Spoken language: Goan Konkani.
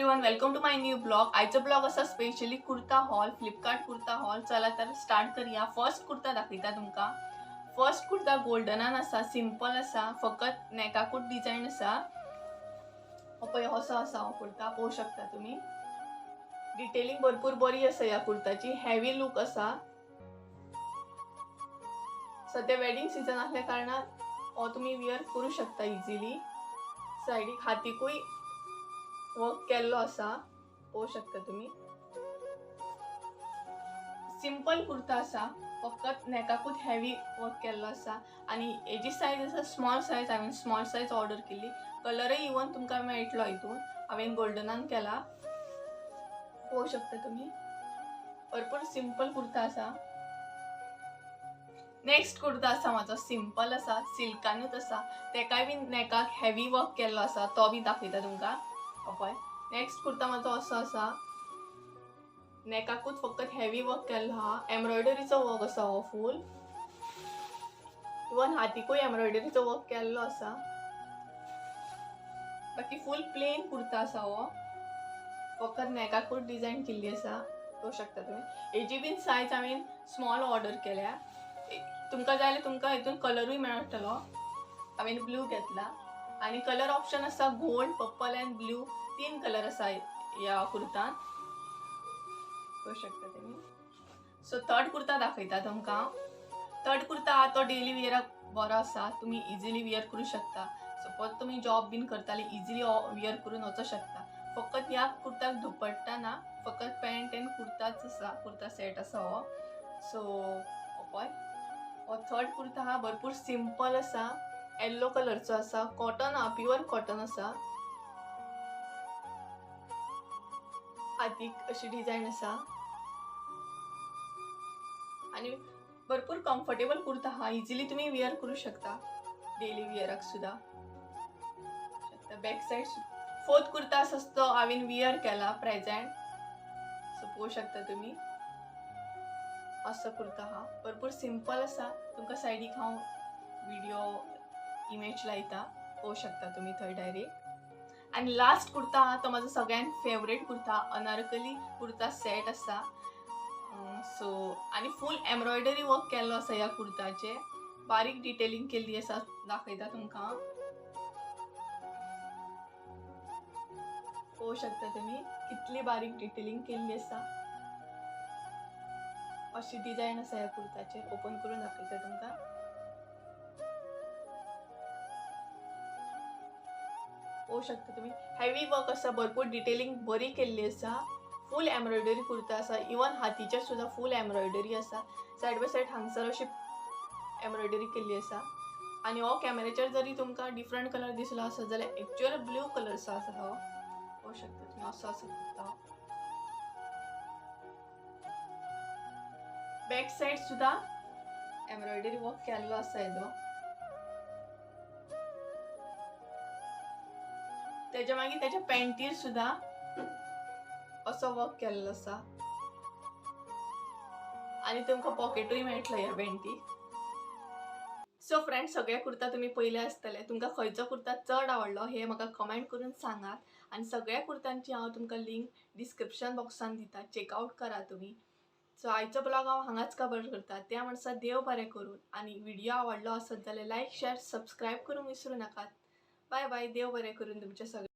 Everyone, welcome to my new blog. आयचो ब्लॉग आसा specially kurta haul, Flipkart kurta haul. चला तर स्टार्ट करूया. फर्स्ट कुर्ता दाखयता तुमकां. फर्स्ट कुर्ता गोल्डनान आसा, सिंपल आसा, फकत नेकाकूच डिजायन आसा. हो पळय, असो आसा हो कुर्ता, पळोवंक शकता तुमी. डिटेलिंग भरपूर बरी आसा ह्या कुर्ताची, हेवी लूक आसा. सद्या वेडिंग सिजन आसल्या कारणान हो तुमी वियर करूं शकता इजिली. सायडीक हातीकूय वर्क केल्लो आसा, पळोवंक शकता तुमी. सिंपल कुर्ता आसा, फकत नेकाकूच हेवी वर्क केल्लो आसा. आनी हेजी सायज आसा स्मॉल सायज. हांवें स्मॉल सायज ऑर्डर केल्ली. कलरय इवन तुमकां मेळटलो हितून. हांवें गोल्डनान केला, पळोवंक शकता तुमी. भरपूर सिंपल कुर्ता आसा. नेक्स्ट कुर्ता आसा म्हाजो, सिंपल आसा, सिल्कानूच आसा. तेकाय बी नेकाक हेवी वर्क केल्लो आसा, तो बी दाखयता तुमकां. हो पळय, नेक्स्ट कुर्ता म्हाजो असो आसा, नेकाकूच फकत हेवी वर्क केल्लो आहा. एम्ब्रॉयडरीचो वर्क आसा हो फूल, इवन हातीकूय एम्ब्रॉयडरीचो वर्क केल्लो आसा. बाकी फूल प्लेन कुर्ता आसा हो, फकत नेकाकूच डिजायन केल्ली आसा, पळोवंक शकता तुमी. हेजी बीन सायज हांवें स्मॉल ऑर्डर केल्या. तुमकां जाय जाल्यार तुमकां हितून कलरूय मेळटलो. हांवें ब्लू घेतला आनी कलर ऑप्शन आसा गोल्ड, पर्पल अँड ब्लू, तीन कलर आसा ह्या कुर्तान, पळोवंक शकता तुमी. सो थर्ड कुर्ता दाखयता तुमकां. थर्ड कुर्ता आहा तो डेली वियराक बरो आसा, तुमी इजिली वियर करूं शकता. सपोज तुमी जॉब बीन करताले, इजिली वियर करून वचोंक शकता. फकत ह्या कुर्ताक दुपट्टा ना, फकत पॅन्ट एंड कुर्ताच आसा, कुर्ता सेट आसा हो. सो हो पळय, हो थर्ड कुर्ता आहा, भरपूर सिंपल आसा, येल्लो कलरचो आसा, कॉटन आहा, प्युअर कॉटन आसा. हातीक अशी डिजायन आसा आनी भरपूर कम्फर्टेबल कुर्ता आहा, इजिली तुमी वियर करूं शकता डेली वियराक सुद्दां. Back side. फोर्थ कुर्ता आसा तो हांवें वियर केला प्रेझेंट, सो पळोवंक शकता तुमी. असो कुर्ता आहा, भरपूर सिंपल आसा. तुमकां सायडीक हांव विडियो इमेज लायता, पळोवंक शकता तुमी थंय डायरेक्ट. आनी लास्ट कुर्ता आहा तो म्हाजो सगळ्यान फेवरेट कुर्ता, अनारकली कुर्ता सेट आसा. सो आनी फूल एम्ब्रॉयडरी वर्क केल्लो आसा ह्या कुर्ताचे, बारीक डिटेलिंग केल्ली आसा, दाखयता तुमकां. पळोवंक शकता तुमी कितली बारीक डिटेलिंग केल्ली आसा. अशी डिजायन आसा ह्या कुर्ताचेर, ओपन करून दाखयता तुमकां. पळोवंक शकता तुमी, हेवी वर्क आसा, भरपूर डिटेलिंग बरी केल्ली आसा. फूल एम्ब्रॉयडरी कुर्ता आसा, इवन हातीचेर सुद्दां फूल एम्ब्रॉयडरी आसा. सायड बाय सायड हांगसर अशी एम्ब्रॉयडरी केल्ली आसा. आनी हो कॅमेराचेर जरी तुमकां डिफरंट कलर दिसलो आसत जाल्यार एक्चुअल ब्लू कलरचो आसा हो, पळोवंक शकता तुमी. असो आसा कुर्ता. बॅक सायड सुद्दां एम्ब्रॉयडरी वर्क केल्लो आसा हेजो. तेज्या मागीर तेज्या पॅन्टीर सुद्दां असो वर्क केल्लो आसा आनी तुमकां पॉकेटूय मेळटलो ह्या पॅन्टीक. सो फ्रेंड्स, सगळे कुर्ता तुमी पयले आसतले. तुमकां खंयचो कुर्ता चड आवडलो हे म्हाका कमेंट करून सांगात. आनी सगळ्या कुर्तांची हांव तुमकां लिंक डिस्क्रिप्शन बॉक्सान दिता, चेकआवट करा तुमी. सो आयचो ब्लॉग हांव हांगाच कवर करता. त्या म्हणसर देव बरें करून. आनी व्हिडिओ आवडलो आसत जाल्यार लायक, शेअर, सबस्क्रायब करूंक विसरूं नाकात. बाय बाय, देव बरें करून तुमचें सगळें.